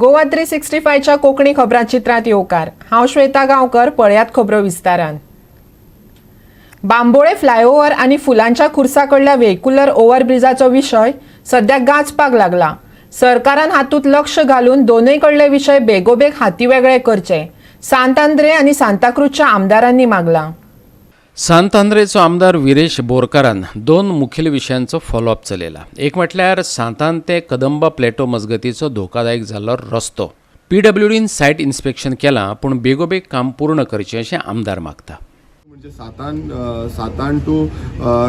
गोवा 365च्या कोंकणी खबरांचित्रांत येवकार. हांव श्वेता गांवकर. पळयात खबरो विस्तारान. बांबोळे फ्लायओव्हर आनी फुलांच्या खुर्सा कडल्या व्हेक्युलर ओव्हरब्रिजाचो विशय सध्या गाजपाक लागला. सरकारान हातूंत लक्ष घालून दोनूय कडले विशय बेगोबेग हाती वेगळे करचे, सांत आंद्रे आनी सांताक्रूजच्या आमदारांनी मागलां. सांत आंद्रेचो आमदार विरेश बोरकारान दोन मुखेल विशयांचो फॉलोअप चलयला. एक म्हटल्यार सांतान ते कदंबा प्लेटो मजगतीचो धोकादायक जाल्लो रस्तो. पीडब्ल्यूडीन सायट इन्स्पेक्शन केलां, पूण बेगोबेग काम पूर्ण करचें अशें आमदार मागता. म्हणजे सातान टू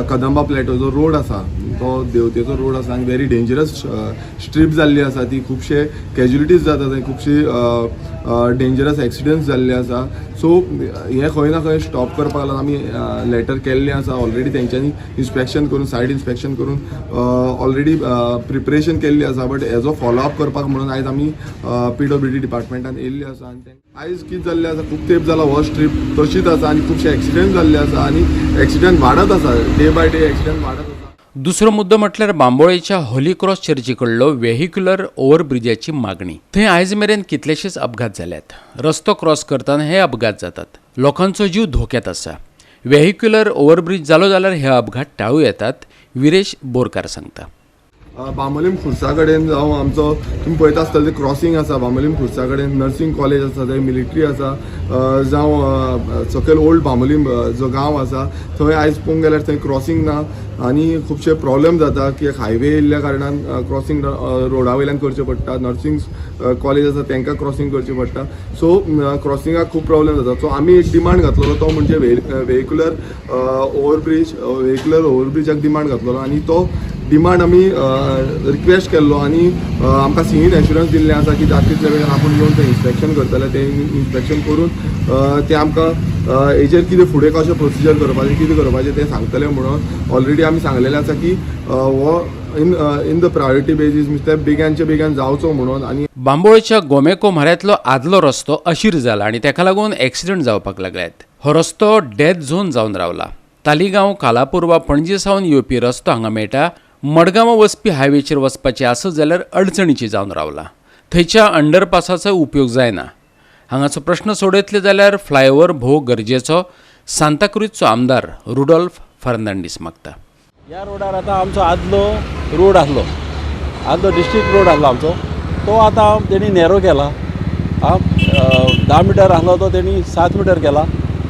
कदंबा प्लेटो जो रोड आसा, तो देवतेचो रोड आसा आनी व्हेरी डेंजरस स्ट्रीप जाल्ली आसा ती. खुबशे कॅज्युलिटीज जाता थंय, खुबशी डेंजरस एक्सिडंट्स जाल्ले आसा. सो हें खंय ना खंय स्टॉप करपाक लागून आमी लेटर केल्लें आसा ऑलरेडी. तेंच्यांनी इन्स्पेक्शन करून, सायड इन्स्पेक्शन करून ऑलरेडी प्रिपरेशन केल्ली आसा, बट हेजो फॉलोअप करपाक म्हणून आयज आमी पीडब्ल्यूडी डिपार्टमेंटान येयल्ले आसा. आनी आयज कितें जाल्लें आसा, खूब तेंप जाला हो स्ट्रीप तशीच आसा आनी खुबशे एक्सिडंट जाल्ले आसा आनी एक्सिडंट वाडत आसा, डे बाय डे एक्सिडंट वाडत आसा. दुसरो मुद्दो म्हटल्यार बांबोळेच्या होली क्रॉस चर्ची कडलो वेहिक्युलर ओव्हरब्रिजाची मागणी. थंय आयज मेरेन कितलेशेच अपघात जाल्यात. रस्तो क्रॉस करतना हे अपघात जातात, लोकांचो जीव धोक्यात आसा. वेहिक्युलर ओव्हरब्रिज जालो जाल्यार हे अपघात टाळू येतात, विरेश बोरकार सांगता. बांबोलीम खुर्सा कडेन जावं आमचो, तुमी पळयता आसतले क्रॉसिंग आसा बांबोलीम खुर्सा कडेन, नर्सिंग कॉलेज आसा थंय, मिलिटरी आसा, जावं सकयल ओल्ड बांबोलीम जो गांव आसा, थंय आयज पळोवंक गेल्यार थंय क्रॉसिंग ना आनी खुबशे प्रॉब्लेम जाता की हायवे येयल्ल्या कारणान क्रॉसिंग रोडा वयल्यान करचें पडटा. नर्सिंग कॉलेज आसा, तांकां क्रॉसिंग करचें पडटा. सो क्रॉसिंगाक खूब प्रॉब्लेम जाता. सो आमी एक डिमांड घातलेलो, तो म्हणजे व्हेहिक्युलर ओव्हरब्रीज. व्हेहिक्युलर ओव्हरब्रिजाक डिमांड घातलेलो आनी तो डिमांड आमी रिक्वेस्ट केल्लो आनी आमकां सीईन एश्युरन्स दिल्लें आसा की जाता तितले बेगीन आपूण येवन तें इन्स्पेक्शन करतले. तें इन्स्पेक्शन करून ते आमकां हेजेर कितें फुडें कशें प्रोसिजर करपाचें, कितें करपाचें तें सांगतले म्हणून ऑलरेडी आमी सांगलेलें आसा की हो in the priority basis ते बेगानचे बेगान जावचो म्हणून आनी बांबोळेच्या गोमेको म्हऱ्यांतलो आदलो रस्तो अशीर जाला आनी ताका लागून एक्सिडंट जावपाक लागल्यात. हो रस्तो डेथ झोन जावन रावला. तालिगांव, कालापूर वा पणजे सावन येवपी रस्तो हांगा मेळटा. मडगांवां वचपी हायवेचेर वचपाचें आसत जाल्यार अडचणीची जावन रावला. थंयच्या अंडरपासाचो उपयोग जायना. हांगाचो प्रश्न सोडयतले जाल्यार फ्लायओव्हर भोव गरजेचो, सांताक्रूजचो आमदार रुडोल्फ फर्नांडीस मागता. ह्या रोडार आतां आमचो आदलो रोड आसलो, आदलो डिस्ट्रिक्ट रोड आसलो आमचो, तो आतां तेणी नॅरो केला. आं, 10 मिटर आसलो तो तेणी 7 मिटर केला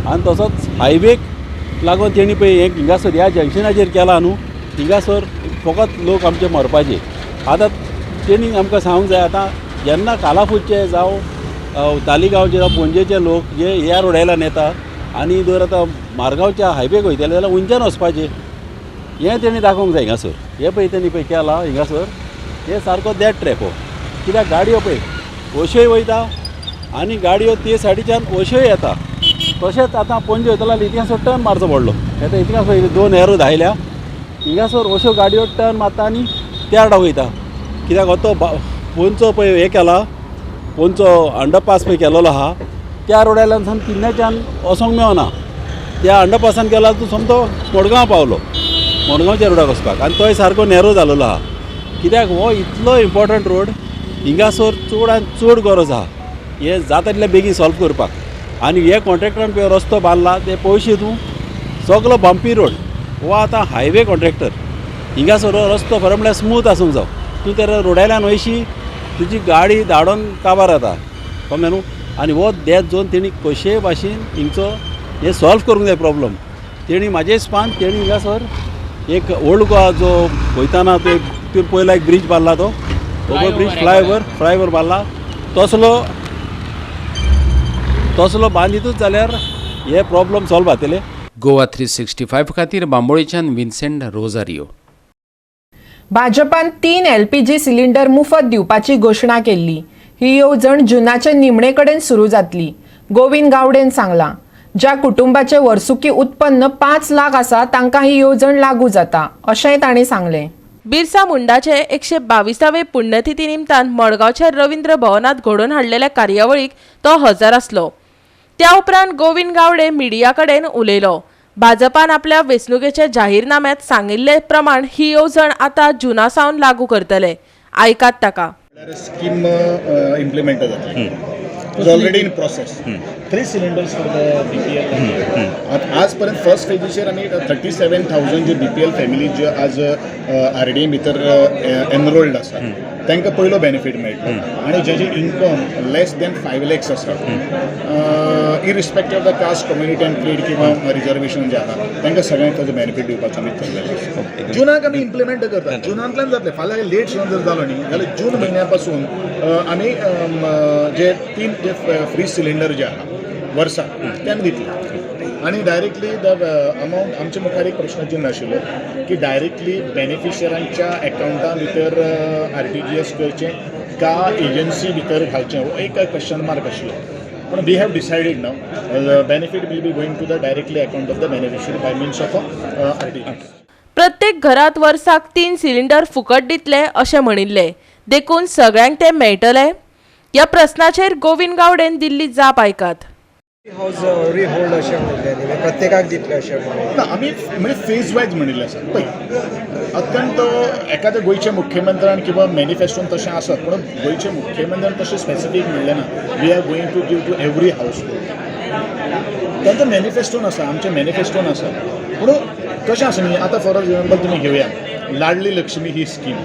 आनी तसोच हायवेक लागून तेणी पळय हें हिंगासर ह्या जंक्शनाचेर केला न्हू. हिंगासर फकत लोक आमचे मरपाचे. आतां तेणी आमकां सांगूंक जाय, आतां जेन्ना कालापूरचे जावं तालिगांवचे जावं पणजेचे लोक जे ह्या रोडायल्यान येता आनी जर आतां मारगांवच्या हायवेक वयतले जाल्यार उंच्यान वचपाचें, हें तेणी दाखोवंक जाय. हिंगासर हें पळय, तेणी पळय केलां हिंगासर, हें सारको डेथ ट्रॅप हो. कित्याक गाडयो पळय अश्योय वयता आनी गाडयो ते सायडीच्यान अश्योय येता. तशेंच आतां पणजे वयतलो जाल्यार इतिहासर टर्न मारचो पडलो. आतां इतिहास पळय, दोन एरो धायल्या हिंगासर, अश्यो गाडयो टर्न मारता आनी त्या रोडा वयता. कित्याक हो तो पोंचो पळय हें केला, पोंचो अंडरपास पळय केलेलो आहा, त्या रोडायल्यान सावन किन्न्याच्यान वचोंक मेळना. त्या अंडरपासान गेला तूं सोमतो मडगांव पावलो, मडगांवच्या रोडाक वचपाक, आनी तोय सारको नॅरो जालेलो आहा. कित्याक हो इतलो इम्पॉर्टंट रोड, हिंगासर चड आनी चड गरज आहा हें जाता तितले बेगीन सॉल्व करपाक. आनी हे कॉन्ट्रॅक्टरान पळय रस्तो बांदला ते पळोवशी तूं, सगलो बंपी रोड हो. आतां हायवे कॉन्ट्रॅक्टर, हिंगासर हो रस्तो खरें म्हणल्यार स्मूथ आसूंक जाव. तूं त्या रोडायल्यान वयशी, तुजी गाडी धाडोन काबार जाता, कळ्ळें न्हू? आनी हो डेथ झोन तेणी कशेय भाशेन हिंगचो हें सॉल्व करूंक जाय प्रॉब्लम तेणी. म्हाजे हिसपान तेणी हिंगासर एक ओल्ड गोवा जो वयताना ते तुवें पयला एक ब्रीज बांदला, तो ओवर ब्रीज, फ्लायओवर, फ्लायओवर बांदला, तसलो तसलो बांदितूच जाल्यार हे प्रॉब्लम सॉल्व जातले. गोवा 365 खातीर बांबोळेच्यान विन्सेंट रोजारियो. भाजपान तीन एलपीजी सिलिंडर मुफत दिवपाची घोशणा केल्ली. ही येवजण जुनाचे निमणे कडेन सुरू जातली, गोविंद गावडेन सांगलां. ज्या कुटुंबाचे वर्सुकी उत्पन्न 5 लाख आसा, तांकां ही येवजण लागू जाता, अशेंय तांणी सांगलें. बिरसा मुंडाचे 122वे पुण्यतिथी निमतान मडगांवच्या रवींद्र भवनात घडोवन हाडलेल्या कार्यावळीक तो हजर आसलो. त्या उपरांत गोविंद गावडे मिडिया कडेन उलयलो. भाजपान आपल्या वेंचणुकेच्या जाहीरनाम्यात सांगिल्ले प्रमाण ही येवजण आतां जुना सावन लागू करतले. आयकात ताका. स्कीम इम्प्लिमेंट जातली. Is already in process. Three cylinders for the BPL. आजपर्यंत फर्स्ट फेजीचेर आमी 37,000 जे बीपीएल फॅमिली ज्यो आज आरडीए भितर एनरोल्ड आसा तांकां पयलो बेनिफीट मेळटलो आनी JJ income less than 5 lakhs आसा, irrespective of the caste, community and creed किंवा रिजर्वेशन जे आहा, तांकां सगळ्यांक ताजो बेनिफीट दिवपाचो आमी ठरलेलो आसा. जुनाक आमी इम्प्लिमेंट करता. जुनांतल्यान जातलें. फाल्यां लेट सुद्दां जर जालो न्ही जाल्यार जून म्हयन्या पासून आमी जे तीन जे फ्री सिलिंडर जे आहा वर्साक ते आमी दितले. आनी डायरेक्टली the amount, आमच्या मुखार एक प्रश्न आशिल्लो की डायरेक्टली बेनिफिशरांच्या एकावंटा भितर आरटीजीएस करचें का एजन्सी भितर घालचें, हो एक क्वेश्चन मार्क आशिल्लो. पूण we have decided now benefit will be going to the directly account of the beneficiary by means of RTGS. प्रत्येक घरात वर्साक तीन सिलिंडर फुकट दितले अशें म्हणिल्लें, देखून सगळ्यांक ते मेळटले? ह्या प्रस्नाचेर गोविंद गावडेन दिल्ली जाप आयकात. हावज रिहोल्ड अशें म्हणलें न्ही, प्रत्येकाक दितले अशें म्हणून. ना, आमी म्हणजे फेज वायज म्हणिल्लें आसा. पळय, अत्यंत एखाद्या गोंयच्या मुख्यमंत्र्यान किंवा मॅनिफेस्टोन तशें आसत, पूण गोंयच्या मुख्यमंत्र्यान तशें स्पेसिफीक म्हणलें ना, we are going to give to every household. तांचो मॅनिफेस्टोन आसा, आमचें मॅनिफेस्टोन आसा, पूण कशें आसा न्ही, आतां फॉर एग्जाम्पल तुमी घेवया लाडली लक्ष्मी ही स्कीम,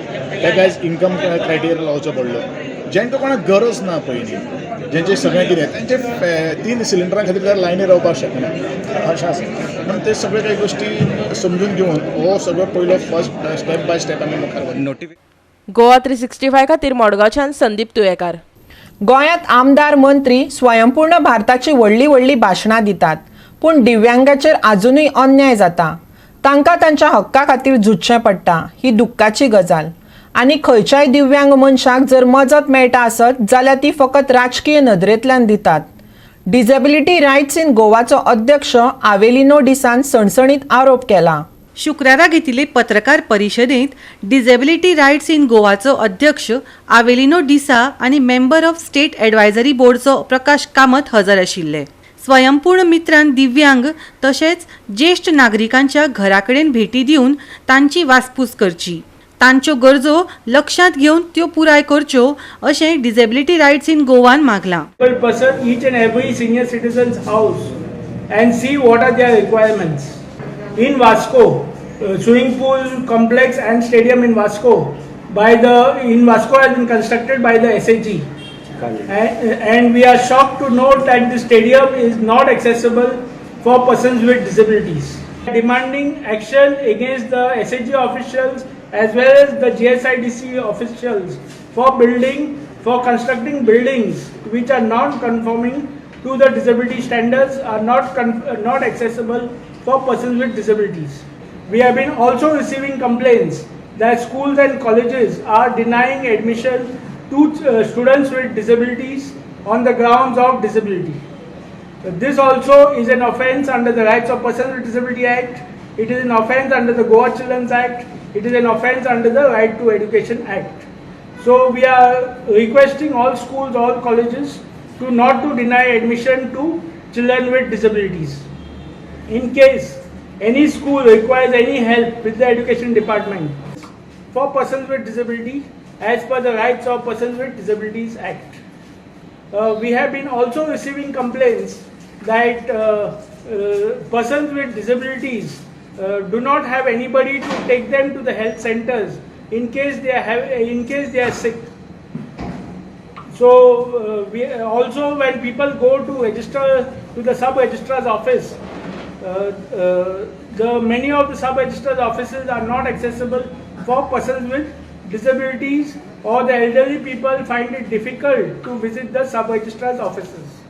ताका आयज इन्कम क्रायटेरिया लावचो पडलो. जांकां कोणाक गरज ना पयलीं, जेंचें सगळें कितें, तेंचे तीन सिलिंडरा खातीर त्या लायनी रावपाक शकना अशें आसा. म्हणून ते सगळे काही गोश्टी समजून घेवन हो सगळो पयलो फर्स्ट स्टेप बाय स्टेप आमी मुखार वता. गोवा 365 खातीर मडगांवच्यान संदीप तुयेकार. गोंयांत आमदार, मंत्री स्वयंपूर्ण भारताची व्हडली व्हडली भाशणां दितात, पूण दिव्यांगाचेर आजुनूय अन्याय जाता. तांकां तांच्या हक्का खातीर झुजचें पडटा, ही दुख्खाची गजाल. आनी खंयच्याय दिव्यांग मनशाक जर मजत मेळटा आसत जाल्यार ती फकत राजकीय नदरेंतल्यान दितात. डिजेबिलिटी रायट्स इन गोवाचो अध्यक्ष आवेलिनो डिसान सणसणीत आरोप केला. शुक्रारा घेतिल्ले पत्रकार परिशदेंत डिजेबिलिटी रायट्स इन गोवाचो अध्यक्ष आवेलिनो डिसा आनी मेंबर ऑफ स्टेट एडवायजरी बोर्डचो प्रकाश कामत हजर आशिल्ले. स्वयंपूर्ण मित्रान दिव्यांग तशेंच ज्येश्ठ नागरिकांच्या घराकडेन भेटी दिवन तांची वासपूस करची, तांच्यो गरजो लक्षांत घेवन त्यो पुराय करच्यो अशें डिजेबिलिटी रायट्स इन गोवान मागलां. Person each and every senior citizen's house and see what are their requirements. In Vasco, swimming pool complex and stadium in Vasco by the in Vasco has been constructed by the SAG. And we are shocked to note that the stadium is not accessible for persons with disabilities. Demanding action against the SAG officials as well as the GSIDC officials for constructing buildings which are non-conforming to the disability standards, are not accessible for persons with disabilities. We have been also receiving complaints that schools and colleges are denying admission to students with disabilities on the grounds of disability. This also is an offence under the Rights of Persons with Disability Act. It is an offence under the Goa Children's Act. It is an offence under the Right to Education Act. So we are requesting all schools, all colleges to not to deny admission to children with disabilities. In case any school requires any help with the education department for persons with disability as per the Rights of Persons with Disabilities Act. We have been also receiving complaints that persons with disabilities do not have anybody to take them to the health centers in case they are sick. So we also, when people go to register to the sub registrar's office, the many of the sub registrar's offices are not accessible for persons with disabilities, or the elderly people find it difficult to visit the sub registrar's offices.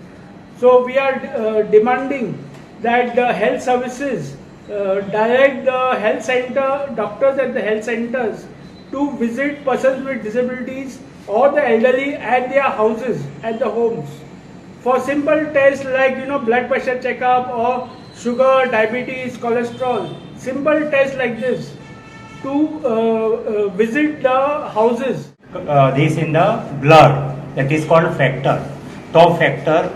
So we are demanding that the health services direct the health center doctors at the health centers to visit persons with disabilities or the elderly at their houses, at the homes, for simple tests like blood pressure checkup or sugar, diabetes, cholesterol, simple tests like this, to visit the houses. This in the blood, that is called factor. तो factor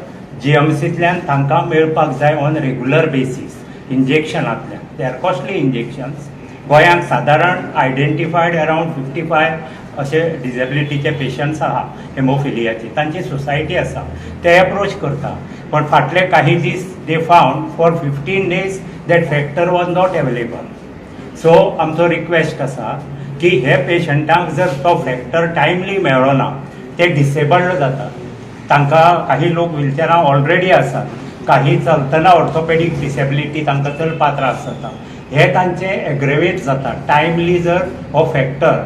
जीएमसींतल्यान तांकां मेळपाक जाय on regular basis इंजेक्शनांतल्यान. They are costly injections. गोंयांत सादारण identified around 55 अशे डिजेबिलिटीचे patients आहा हेमोफिलियाचे, तांची सोसायटी आसा, ते एप्रोच करता. पण फाटले काही दीस they found for 15 days that factor was not available. So आमचो रिक्वेस्ट आसा की हे पेशंटांक जर तो फॅक्टर टायमली मेळ्ळो ना, ते डिसेबल्ड जातात. तांकां काही लोक व्हिलचेरां ऑलरेडी आसात, काही चलतना ऑर्थोपेडीक डिसेबिलिटी, तांकां चलपाक त्रास जाता, हे तांचे एग्रेवेट जाता टायमली जर हो फॅक्टर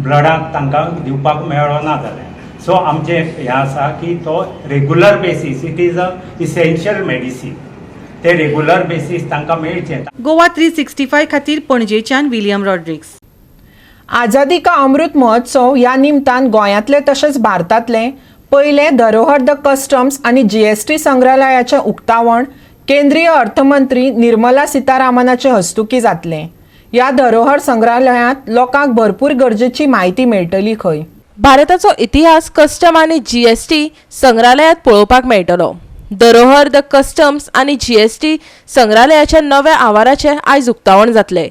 ब्लडाक तांकां दिवपाक मेळ्ळो ना जाल्यार. सो आमचें हें आसा की तो regular basis, it is a essential medicine, ते रेगुलर बेसीस तांकां मेळचें. गोवा 365 खातीर पणजेच्यान विलियम रॉड्रिक्स. आझादी का अमृत महोत्सव ह्या निमतान गोंयांतले तशेंच भारतांतले पयले धरोहर the customs आनी जीएसटी संग्रहालयाचें उक्तावण केंद्रीय अर्थमंत्री निर्मला सीतारामनाचे हस्तुकीं जातलें. ह्या धरोहर संग्रहालयांत लोकांक भरपूर गरजेची म्हायती मेळटली खंय. भारताचो इतिहास कस्टम आनी जीएसटी संग्रहालयात पळोवपाक मेळटलो. धरोहर the customs आनी जीएसटी संग्रहालयाच्या नव्या आवाराचें आयज उक्तावण जातलें.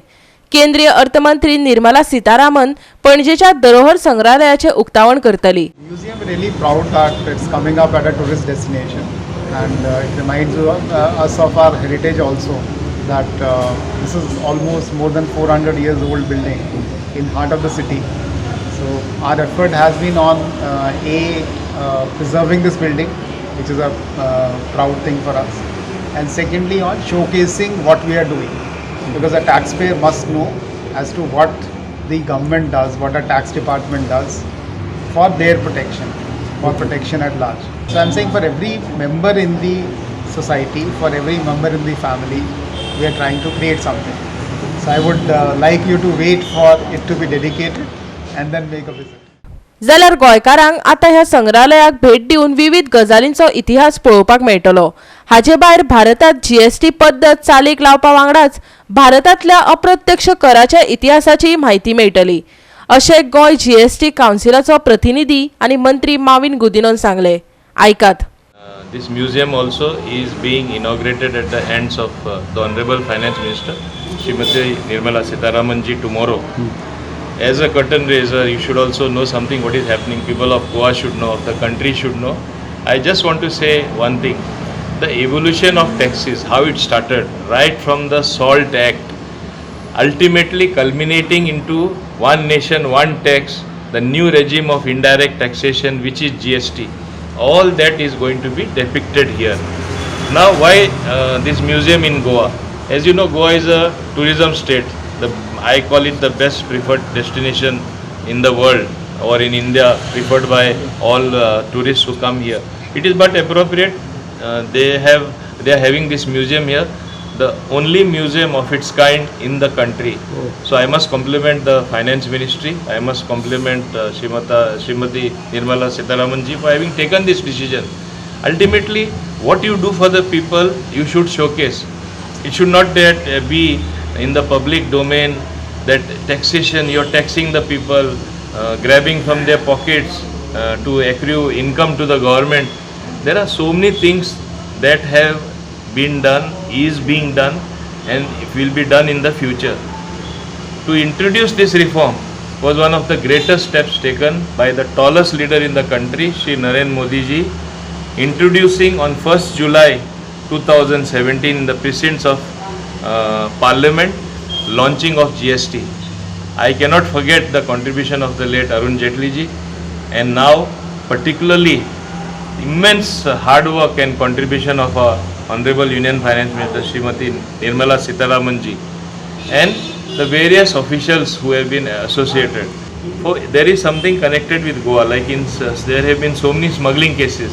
केंद्रीय अर्थमंत्री निर्मला सीतारामन पणजेच्या धरोहर संग्रहालयाचें उक्तावण करतली. Museum, really proud that it's coming up at a tourist destination, and it reminds us of our heritage also, that this is almost more than 400 years old building in heart of the city. So our effort has been on a preserving this building, which is a proud thing for us, and secondly on showcasing what we are doing, because a taxpayer must know as to what the government does, what a tax department does for their protection, for protection at large. So I'm saying for every member in the society, for every member in the family, we are trying to create something. So I would like you to wait for it to be dedicated and then make a visit. जाल्यार गोंयकारांक आतां ह्या संग्रहालयाक भेट दिवन विविध गजालींचो इतिहास पळोवपाक मेळटलो. हाचे भायर भारतांत जीएसटी पद्दत चालीक लावपा वांगडाच भारतांतल्या अप्रत्यक्ष कराच्या इतिहासाची म्हायती मेळटली, अशें गोंय जीएसटी कावन्सिलाचो प्रतिनिधी आनी मंत्री माविन गुदिनोन सांगलें. आयकात. This museum also is being inaugurated at the hands of the Honorable Finance Minister, Srimati Nirmala Sitharaman ji, tomorrow. As a curtain raiser, you should also know something what is happening. People of Goa should know, of the country should know. I just want to say one thing. The evolution of taxes, how it started, right from the Salt Act, ultimately culminating into one nation, one tax, the new regime of indirect taxation, which is GST. All that is going to be depicted here. Now, why this museum in Goa? As you know, Goa is a tourism state. I call it the best preferred destination in the world or in India, preferred by all tourists who come here. It is but appropriate they are having this museum here, the only museum of its kind in the country. So I must compliment the finance ministry. I must compliment Srimati Nirmala Sitharaman ji for having taken this decision. Ultimately, what you do for the people, you should showcase. It should not that be in the public domain that taxation, you're taxing the people, grabbing from their pockets to accrue income to the government. There are so many things that have been done, is being done, and it will be done in the future. To introduce this reform was one of the greatest steps taken by the tallest leader in the country, Shri Narendra Modi ji, introducing on 1st July 2017 in the precincts of Parliament, launching of GST. I cannot forget the contribution of the late Arun Jaitley ji, and now particularly immense hard work and contribution of our Honorable Union Finance Minister Srimati Nirmala Sitharaman ji and the various officials who have been associated. For there is something connected with Goa, like in there have been so many smuggling cases.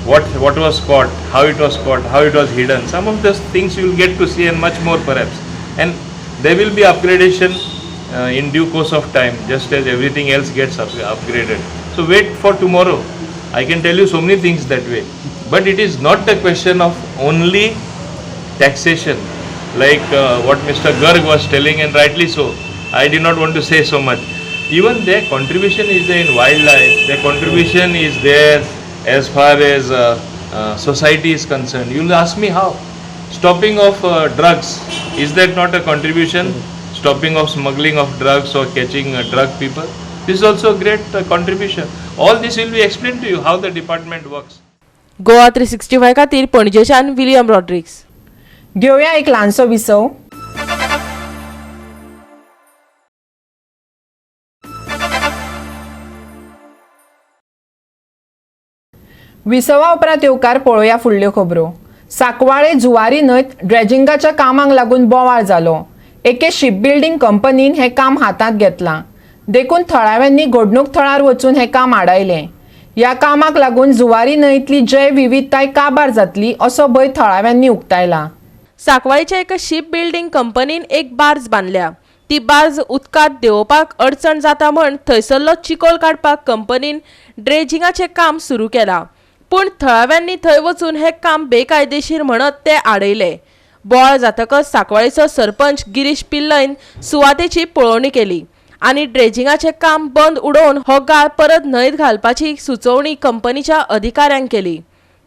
What was caught, how it was caught, how it was hidden. Some of those things you will get to see and much more perhaps. And there will be upgradation in due course of time, just as everything else gets upgraded. So wait for tomorrow. I can tell you so many things that way. But it is not the question of only taxation, like what Mr. Garg was telling, and rightly so. I did not want to say so much. Even their contribution is there in wildlife, their contribution is there as far as society is concerned. You will ask me how. Stopping of drugs, is that not a contribution? Stopping of smuggling of drugs or catching drug people. This is also a great contribution. All this will be explained to you how the department works. Goa 365 खातीर पणजेच्यान William Rodrigues. घेवया एक ल्हानसो विसव. विसवा उपरांत येवकार पळोवया फुडल्यो खबरो. साकवाळे जुवारी न्हंयत ड्रेजिंगाच्या कामाक लागून बोवाळ जालो. एके शिप बिल्डींग कंपनीन हें काम हातांत घेतलां, देखून थळाव्यांनी घडणूक थळार वचून हें काम आडायलें. ह्या कामाक लागून जुवारी न्हंयतली जैव विविधताय काबार जातली असो भंय थळाव्यांनी उक्तायला. साकवाळेच्या एका शिप बिल्डींग कंपनीन एक बार्ज बांदल्या. ती बार्ज उदकांत देंवोवपाक अडचण जाता म्हण थंयसरलो चिकोल काडपाक कंपनीन ड्रेजिंगाचें काम सुरू केलां. पूण थळाव्यांनी थंय वचून हें काम बेकायदेशीर म्हणत तें आडयलें. बोवाळ जातकच साकवाळेचो सरपंच गिरीश पिल्लयन सुवातेची पळोवणी केली आनी ड्रेजिंगाचें काम बंद उडोवन हो गाळ परत न्हंयत घालपाची सुचोवणी कंपनीच्या अधिकाऱ्यांक केली.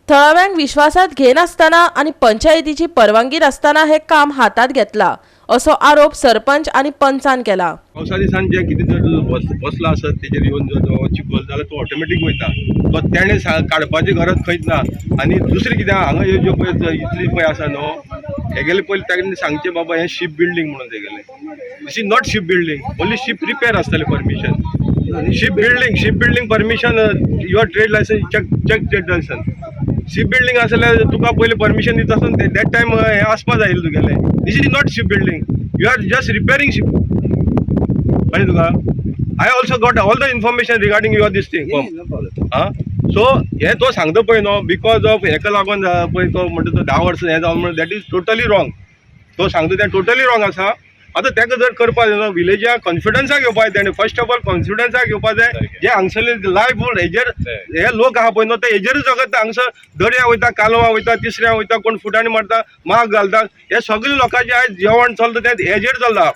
थळाव्यांक विश्वासात घेनासतना आनी पंचायतीची परवानगी नासतना हें काम हातांत घेतलां असो आरोप सरपंच आनी पंचान केला. पावसा दिसान जें कितें जर बसला आसत तेजेर येवन जर चिखल जाल्यार तो ऑटोमॅटीक वयता, तो तेणें काडपाची गरज खंयच ना. आनी दुसरें कितें, हांगा ह्यो ज्यो पळय इतली पळय आसा न्हू, हेगेले पयलीं तांणी सांगचें बाबा हें शीप बिल्डींग म्हणून तेगेलें. This is not ship building, only ship repair आसतलें permission. Ship building permission, your trade licence, check trade licence. Ship building आसल्यार तुका पयलीं परमिशन दिता आसतना that time हें आसपा जाय तुगेलें. This is not ship building, you are just repairing ship. कळ्ळें तुका? I also got all the information regarding your this thing. आं, सो हें तो सांगता पळय न्हू, because of हेका लागून पळय तो म्हणटा तो 10 वर्सां हें जावन म्हणून, that is totally wrong. तो सांगता तें टोटली रॉंग आसा. आतां ताका जर करपाक जाय न्हू, विलेजाक कॉन्फिडन्साक घेवपाक जाय तेणें. फर्स्ट ऑफ ऑल कॉन्फिडन्साक घेवपाक जाय. जे हांगसरले लायफ हेजेर हे लोक आहा पळय न्हू, ते हेजेरूच जगता. हांगसर दर्या वयता, कालवां वयता, तिसऱ्या वयता, कोण फुटांनी मारता, माग घालता, हे सगळे लोकांचे आयज जेवण चलता तें हेजेर चलता.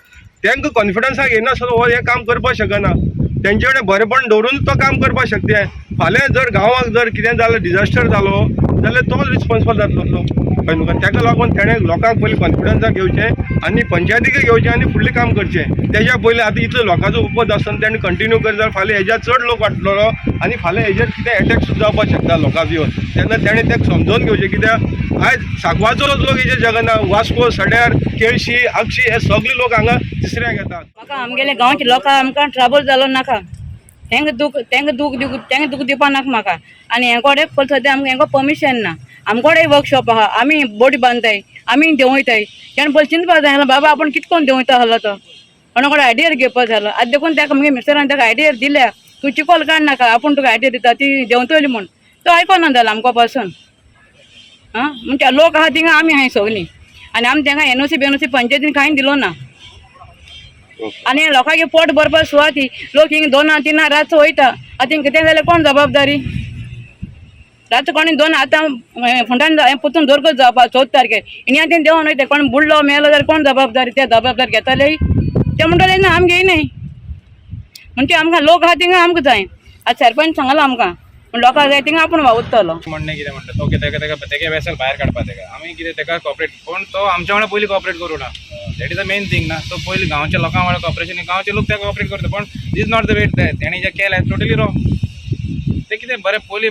तांकां कॉन्फिडन्साक घेयनासतना हो हें काम करपाक शकना. तेंचे कडेन बरेपण दवरून तो काम करपाक शकता. फाल्यां जर गांवाक जर कितें जालें, डिजास्टर जालो जाल्यार तो रिस्पोन्सिबल जातलो. कळ्ळें तुका? ताका लागून तेणें लोकांक पयलीं कॉन्फिडन्साक घेवचें आनी पंचायतीकय घेवचें आनी फुडलें काम करचें. तेज्या पयलीं आतां इतलो लोकांचो उपज आसतना तेणें कंटिन्यू करीत जाल्यार फाल्यां हेज्या चड लोक वाडटलो आनी फाल्यां हेजेर कितें एटॅक सुद्दां जावपाक शकता लोकांक येवन. तेन्ना तेणें तें समजून घेवचें, कित्याक आयज साकवाचोच लोक हेजेर जगना. वास्को, सड्यार, केळशी, आगशी हे सगळे लोक हांगा तिसऱ्याक येतात. म्हाका आमगेले गांवचे लोकांक आमकां ट्रबल जालो नाका. तेंका दुख दिवपा नाका म्हाका. आनी हें कोडे पयलीं सद्या आमकां हेंका परमिशन ना. आमकोडे वर्कशॉप आहा, आमी बोटी बांदताय, आमी देंवयताय. तेणें पयलीं चिंतपा जाय बाबा आपूण कितें करून देंवयता आसलो तो, कोणा कडेन आयडिया घेवपा जालो. आतां देखून ताका मुगे मिस्टरान ताका आयडिया दिल्या, तूं चिकोल काड नाका, आपूण तुका आयडिया दिता, ती देंवतली म्हूण. तो आयकोना जालो आमकां पासून. आं, म्हणजे लोक आहा थिंगा आमी आहाय सगळीं, आनी आमी तेंका एनओसी बेनओसी पंचायतीन कांय दिलो ना. आनी लोकांक पोट भरपाक सुवाती, लोक हिंग 2 3 रातचो वयता. आतां हिंग कितें जाल्यार कोण जबाबदारी? रातचो कोणी 2 आतां फुंडान पुतून दरगत जावपा 14 तारखेर हिणी आतां देंवन वयता. कोण बुडलो मेलो जाल्यार कोण जबाबदारी? ते जबाबदारी घेतले ते म्हणटले ना आम घेयनाय. म्हणजे आमकां लोक आहा थिंगा आमकां जाय. आतां सरपंच सांगला आमकां, पूण लोकांक जाय थिंगा आपूण वावुरतलो. म्हणणें कितें म्हणटा तो कितें तेका तेगे वेसल भायर काडपा तेका आमी कितें तेका कॉपरेट, पूण तो आमच्या वांगडा पयलीं कॉपरेट करूं ना. That is the main thing ना. तो पयलीं गांवच्या लोकां वांगडा कॉपरेशन, गांवचे लोक तेका कॉपरेट करता, पूण this not the way. तेणी जें केलें टोटली रॉंग. तें कितें बरें पयलीं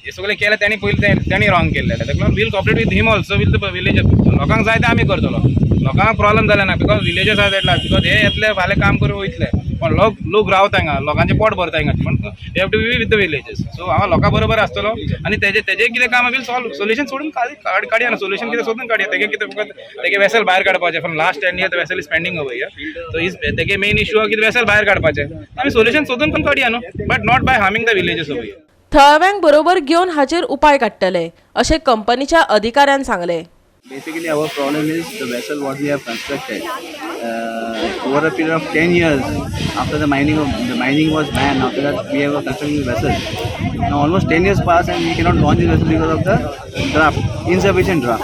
हें सगळें केलें तेणी पयलीं, तेणी रॉंग केल्लें. ताका लागून we'll cooperate with him also, with the village. लोकांक जाय तें आमी करतलो, लोकांक प्रॉब्लम जालें ना because villages are that because हे येतले फाल्यां काम करून वयतले, पण लोक रावता हिंगा, लोकांचें पोट भरता हिंगा, पूण you have to be with the villages. So हांव लोकां बरोबर आसतलो आनी तेजे तेजे कितें काम बील सॉल्व सोल्युशन सोडून काडया ना, सोल्युशन कितें सोदून काडया. तेगे कितें फकत तेगे वेसल भायर काडपाचें. From last 10 years vessel is pending over here. So is तेगे मेन इशू आहा कितें वेसल भायर काडपाचें, आमी सोल्युशन सोदून पण काडया न्हू, but not by harming the villages over here. थळाव्यांक बरोबर घेवन हाचेर उपाय काडटले अशें कंपनीच्या अधिकाऱ्यान सांगलें. Basically, our problem is the vessel what we have constructed over a period of 10 years after the mining was banned. After that, we have constructed the vessel. Now almost 10 years passed and we cannot launch the vessel because of the draft, insufficient draft.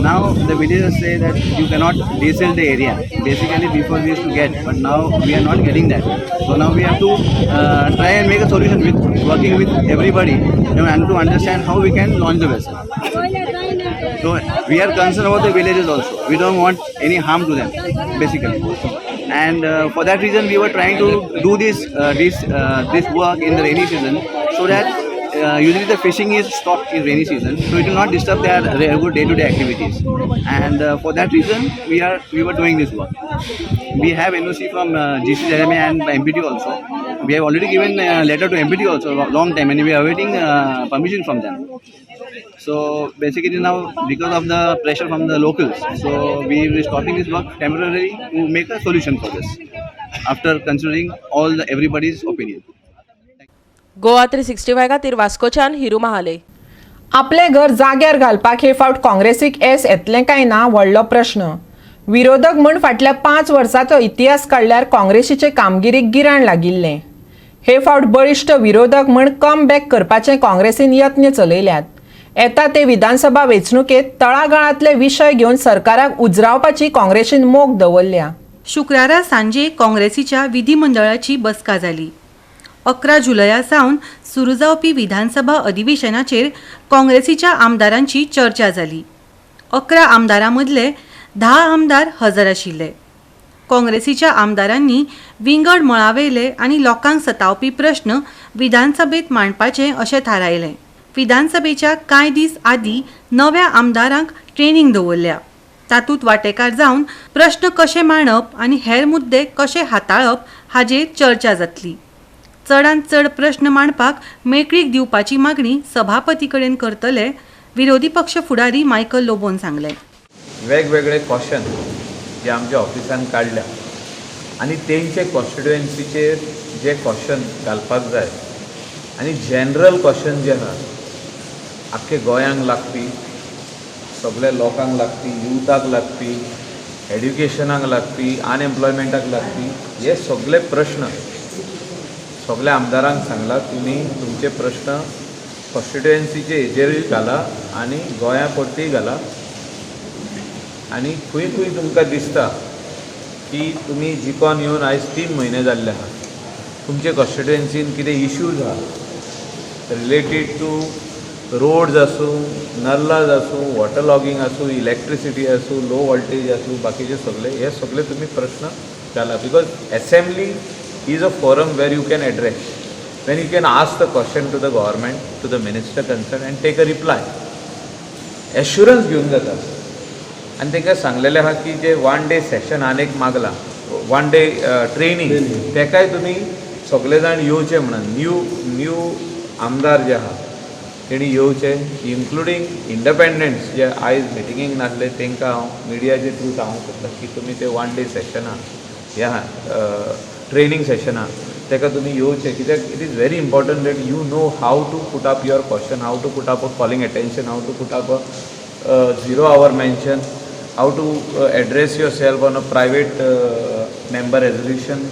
Now the villagers say that you cannot desilt the area. Basically, before we used to get, but now we are not getting that. So now we have to try and make a solution with working with everybody and to understand how we can launch the vessel. So we are concerned about the villages also. We don't want any harm to them, basically. And for that reason we were trying to do this this work in the rainy season, so that usually the fishing is stopped in rainy season, so it will not disturb their regular day-to-day activities. And for that reason we were doing this work. We have NOC from GCZMA and MPT also. We have already given a letter to MPT also long time, and we are awaiting permission from them. So basically now, because of the pressure from the locals, so we will be stopping this work temporarily to make a solution for this, after considering all everybody's opinion. Goa 365 खातीर वास्कोच्यान हिरू महाले. आपले घर जाग्यार घालपाक हे फावट काँग्रेसीक येस येतलें काय ना व्हडलो प्रश्न. विरोधक म्हूण फाटल्या 5 वर्सांचो इतिहास काडल्यार काँग्रेसीचे कामगिरीक गिराण लागिल्लें. हे फावट बळिश्ट विरोधक म्हूण कम बॅक करपाचे काँग्रेसीन यत्न चलयल्यात. येता ते विधानसभा वेंचणुकेंत तळागाळांतले विशय घेवन सरकाराक उजरावपाची काँग्रेसीन मोख दवरल्या. शुक्रारा सांजे काँग्रेसीच्या विधिमंडळाची बसका जाली. 11 जुलया सावन सुरू जावपी विधानसभा अधिवेशनाचेर काँग्रेसीच्या आमदारांची चर्चा जाली. 11 आमदारां मदले 10 आमदार हजर आशिल्ले. काँग्रेसीच्या आमदारांनी विंगड मळावेले आनी लोकांक सतावपी प्रश्न विधानसभेत मांडपाचे अशें थारायलें. विधानसभेच्या कांय दीस आदीं नव्या आमदारांक ट्रेनींग दवरल्या. तातूंत वांटेकार जावन प्रश्न कशे मांडप आनी हेर मुद्दे कशे हाताळप हाजेर चर्चा जातली. चडांत चड प्रश्न मांडपाक मेकळीक दिवपाची मागणी सभापती कडेन करतले, विरोधी पक्ष फुडारी मायकल लोबोन सांगलें. वेगवेगळे क्वेश्चन जे आमच्या ऑफिसान काडल्या आनी तेंचे कॉन्स्टिट्युएन्सीचेर जे क्वेश्चन घालपाक जाय आनी जनरल क्वेश्चन जे आहा आख्खे गोंयांक लागपी, सगल्या लोकांक लागपी, युथाक लागपी, एड्युकेशनाक लागपी, अनएम्प्लॉयमेंटाक लागपी, हे सगळे प्रश्न सगल्या आमदारांक सांगला तुमी तुमचे प्रश्न कॉन्स्टिट्युएन्सीचे हेजेरूय घाला आनी गोंया परतीय घाला. आनी खंय खंय तुमकां दिसता की तुमी जिखोन येवन आयज 3 म्हयने जाल्ले आहा, तुमचे कॉन्स्टिट्युएन्सीन कितें इश्यूज आहा रिलेटेड टू रोड्स आसूं, नल्लाज आसूं, वॉटर लॉगींग आसूं, इलेक्ट्रिसिटी आसूं, लो वोल्टेज आसूं, बाकीचे सगळे हे सगळे तुमी प्रश्न घाला. Because assembly is a forum where you can address, when you can ask the question to the government, to the minister concerned and take a reply. Assurance घेवन जाता. आनी तांकां सांगलेलें आहा की जे 1 डे सेशन आनी एक मागला, 1 डे ट्रेनींग, तेकाय तुमी सगळे जाण येवचे म्हणून. न्यू आमदार जे आहा तेणी येवचे, इन्क्लुडींग इंडिपेंडंट्स जे आयज मिटिंगेक नासले तांकां हांव मिडियाचे थ्रू सांगूंक सोदता की तुमी ते 1 डे सेशना ह्या ट्रेनींग सेशना ताका तुमी येवचे. कित्याक it is very important that you know how to put up your question, how to put up a calling attention, how to put up a 0 hour mention, how to address yourself on a private member resolution.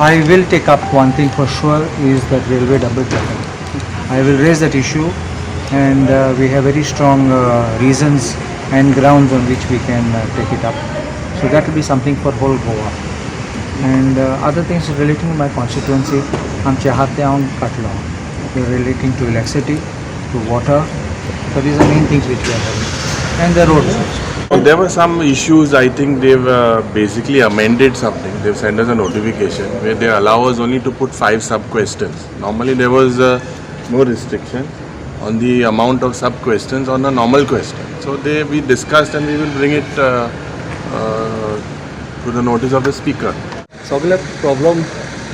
I will take up one thing for sure is that railway double tracking. I will raise that issue and we have very strong reasons and grounds on which we can take it up. So that will be something for whole Goa. And other things relating to my constituency, आमचे हात ते हांव काडलो, relating to electricity, to water. So these are main things which we are having, and the roads also. There were some issues. I think they've basically amended something. They've sent us a notification where they allow us only to put 5 sub-questions. Normally there was no restriction on the amount of sub-questions on a normal question. So we discussed and we will bring it to the notice of the speaker. सगळे problem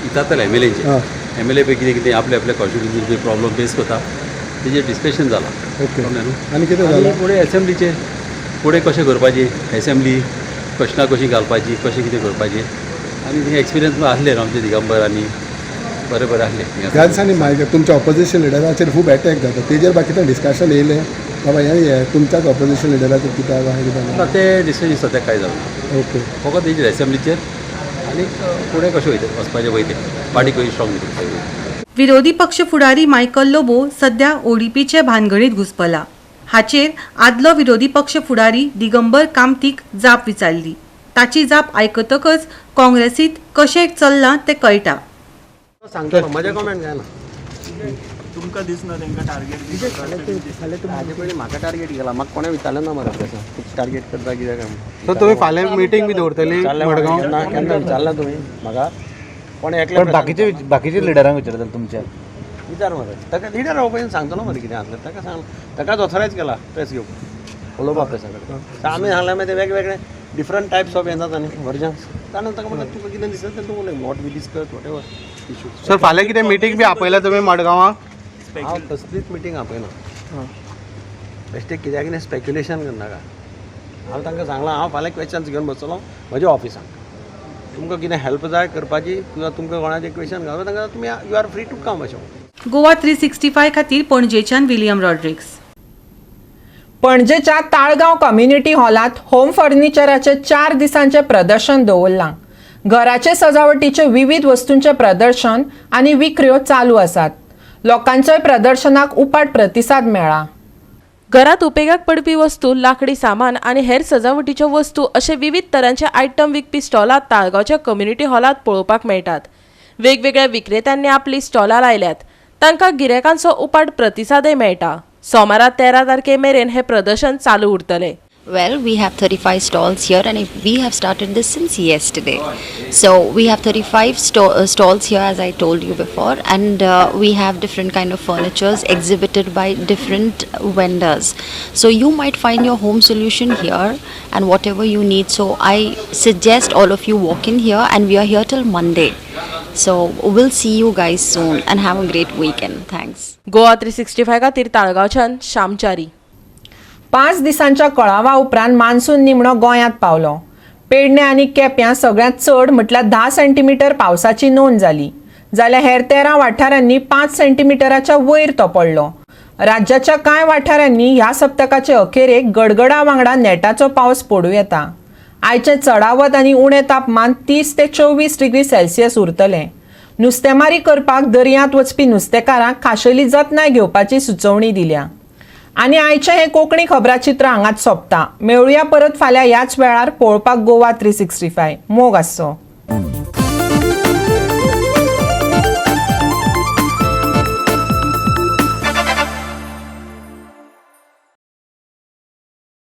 विचारताले M L एचे, M L A पळय कितें कितें आपले आपले कॉन्स्टिट्युएन्सीचे problem face करता तेजेर डिस्कशन जालां. आनी कितें जालां फुडें एसेंब्लीचेर फुडें कशें करपाचें, एसेंब्ली क्वेश्चनां कशीं घालपाची, कशें कितें करपाचें, आनी ते एक्सपिरियन्स आसले आमचे दिगंबर आनी बरें बरें आसले. ह्या दिसांनी मागीर तुमच्या ऑपोजिशन लिडराचेर खूब एटॅक जाता, तेजेर बाकीचें डिस्कशन येयलें बाबा हें तुमच्याच ऑपोजिशन लिडराचेर कित्याक कितें ना तें डिस्कशन सद्याक कांय जालें ना. ओके, फकत तेजेर एसेंब्लीचेर आनी फुडें कशें वयता वचपाचें पळय तें पार्टी कशी स्ट्रॉंग करपाची. विरोधी पक्ष फुडारी मायकल लोबो सध्या ओडीपीचे भानगडीत घुस्पला. हाचेर आदलो विरोधी पक्ष फुडारी दिगंबर कामतीक जाप विचारली. ताची जाप आयकतकच काँग्रेसीत कशें चल्लां तें कळटा. सांगता म्हजें कॉमेंट काय ना. तुमकां दिसना तांकां टार्गेट? हाजे पयलीं म्हाका टार्गेट केला, म्हाका कोणें विचारलें ना मरे प्रेसान टार्गेट करता कित्याक काय म्हूण. सो तुमी फाल्यां मिटींग बी दवरतली विचारलें मडगांव? केन्ना केन्ना विचारलें तुमी म्हाका कोणें एकलें? पण बाकीचे बाकीचे लिडरांक विचारतले तुमच्या. विचार मरे ताका. लिडर पळय सांगतलो मरे कितें आसलें. ताका सांग, ताकाच ऑथरायज केला प्रेस घेवपाक, उलोवपाक प्रेसा कडेन. आमी सांगलें, मागीर ते वेगवेगळे डिफरंट टायप्स ऑफ हें जाता न्ही वर्जन्स. ताणें ताका म्हणलें, तुका कितें दिसता तें तूं उलय, what we discuss, whatever issue. Sir, फाल्यां कितें मिटींग बी आपयला तुमी मडगांवां? हांव कसलीच मिटींग आपयना. बेश्टें कित्याक कितें स्पेक्युलेशन करनाका. हांव तांकां सांगलां, हांव फाल्यां क्वेश्चन्स घेवन बसतलो म्हज्या ऑफिसाक. तुमकां कितें हेल्प जाय करपाची किंवा तुमकां कोणाचें क्वेश्चन घालून तांकां तुमी you are free to come अशें. गोवा 365 खातीर पणजेच्यान विलियम रॉड्रिक्स. पणजेच्या ताळगांव कम्युनिटी हॉलांत होम फर्निचराचे 4 दिसांचे प्रदर्शन दवरलां. घराचे सजावटीचे विविध वस्तूंचे प्रदर्शन आनी विक्र्यो चालू आसात. लोकांचोय प्रदर्शनाक उपाट प्रतिसाद मेळ्ळा. घरात उपेगाक पडपी वस्तू, लाकडी सामान आनी हेर सजावटीच्यो वस्तू अशे विविध तरांचे आयटम विकपी स्टॉलां ताळगांवच्या कम्युनिटी हॉलांत पळोवपाक मेळटात. वेगवेगळ्या विक्रेत्यांनी आपली स्टॉलां लायल्यात. तांकां गिरायकांचो उपाट प्रतिसादय मेळटा. सोमारा 13 तारखे मेरेन हें प्रदर्शन चालू उरतलें. Well, we have 35 stalls here, and if we have started this since yesterday. So we have 35 stalls here, as I told you before, and we have different kind of furnitures exhibited by different vendors. So you might find your home solution here and whatever you need. So I suggest all of you walk in here, and we are here till Monday. So we'll see you guys soon and have a great weekend. Thanks. Goa 365 खातीर ताळगांवच्यान श्यामचारी. 5 दिसांच्या कळावा उपरांत monsoon निमणो गोंयांत पावलो. पेडणे आनी केप्यां सगळ्यांत चड म्हटल्यार 10 सेंटीमिटर पावसाची नोंद जाली, जाल्यार हेर 13 वाठारांनी 5 सेंटीमिटराच्या वयर तो पडलो. राज्याच्या कांय वाठारांनी ह्या सप्तकाचे अखेरेक गडगडा वांगडा नेटाचो पावस पडूं येता. आयचें चडावत आनी उणें तापमान 30 ते 24 डिग्री सेल्सियस उरतलें. नुस्तेमारी करपाक दर्यांत वचपी नुस्तेकारांक खाशेली जतनाय घेवपाची सुचोवणी दिल्या. आनी आयचें हें कोंकणी खबराचित्र हांगाच सोंपता. मेळुया परत फाल्यां ह्याच वेळार पळोवपाक गोवा 365. मोग आसचो.